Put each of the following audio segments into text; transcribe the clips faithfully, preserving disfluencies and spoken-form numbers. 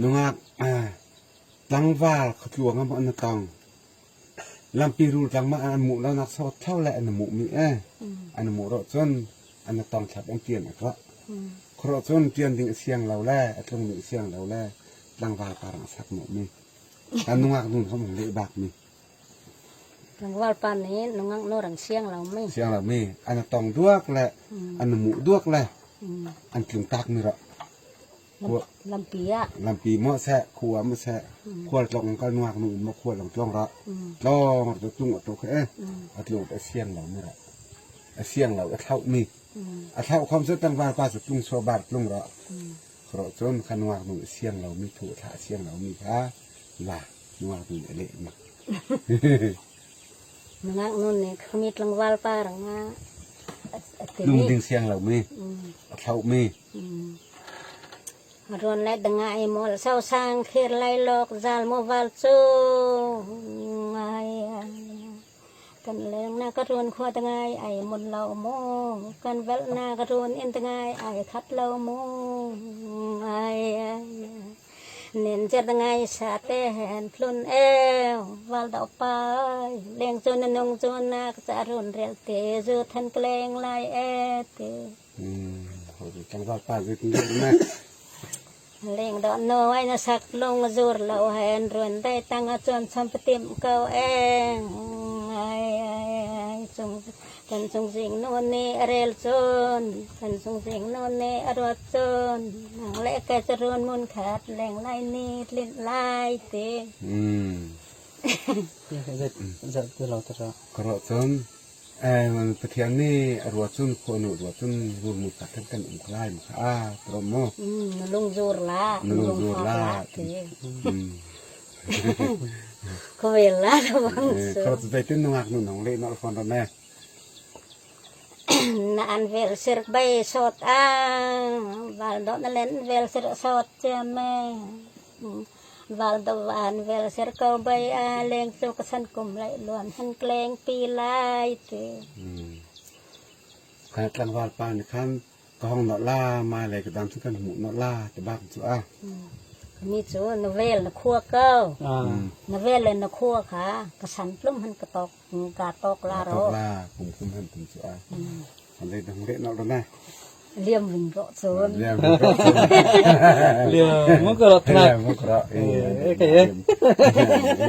Nungak, ah, tlangval kha tluang ah maw an tawng. Lampi rul tlang ma an muh lo nak sawt tho le an muh mi e. An muh rawh chun an tawng thlap an tian a kah. Kha rawh chun tian ding a siang lo le, a tlung ding a siang lo le, tlangval pa rang sak muh mi. Kan nungak nun khawm hawng leh bâk mi. Tlangval pa nih nungak nu rang siang lo mi. Siang lo mi. An tawng duak le, an muh duak le, an tlung tak mi rawh. Lam-, lampi ah. Lampi maw seh, khua maw seh, khua tlawng kal nungak nu maw khua tlawng tlawng rawh. Tlawng rawh tlung a tluk e. A tlung a siang lo mi rawh. A siang lo a thlauh mi. A thlauh khawm seh tlangval pa seh tlung so bar tlung rawh. Kha rawh chun kha nungak nu a siang lo mi thu a thlah a siang lo mi kha. La, nungak nu a leh mi. Nungak nu nih kha mi tlangval pa rang ah a, a ti mi. Tlung ding siang lo mi. A thlauh mi. Run leh dngai mul sau sang khir lai lawk zal mu val chu. Ngai ai. Kan leng na ka run khua dngai ai mun lo mu. Kan velh na ka run in dngai ai khat lo mu. Ngai ai. Nen jer dngai sa te hen thlun eu. Val dawh pai. Leng chu na nung chu na ka cha run rel te zu than ka leng lai e te. Tlangval pa zui tun deuh na. Leng dawh nu ai na sak lung zur lo hen run dai tang a chuan chham patim ko eng. Ai, ai, ai, chung, kan chung zing nu nih a rel chun, kan chung zing nu nih a ruat chun, nang leh kei chu run mun khat leng lai ni tlinh lai ti. Zat, zat tu lo tu rawh. Ka rawh chun. Eh, Pathian nih a ruat chun, khua nu ruat chun, rul mun khat kan um kha lai ma kha a, tawrh maw? Na lung zur la, na lung zur la. Khawvel la, na bang. Eh, kha rawh chu zeitin nungak nu nang leh nawlh fawn rawh ne. Na an vel sir bai sawt a, val dawh na len vel sir sawt chiam e. Val dawh an vel sir ko bai a, leng chu ka san kum lai luan han kleng pi lai ti. Kan tlangval pa nih khan ka hawng nawlh la, mah lei ka dam chu kan muh nawlh la, ti bak chu a. Mi chu na vel na khua ko. Na vel le na khua kha, ka san tlum han ka tawk. Ka tawk la rawh. Tawk la, kum kum han tum chu a. An lei dang leh nawlh rawh na. Liam ving rawh chun. Liam ving rawh chun. Liam mu ka rawh thlak. Liam mu ka rawh. Eh, eh, kei, eh. Liam.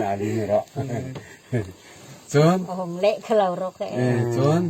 Na li ni rawh. Chun. Hawng leh kha lo rawh kei. Eh, chun.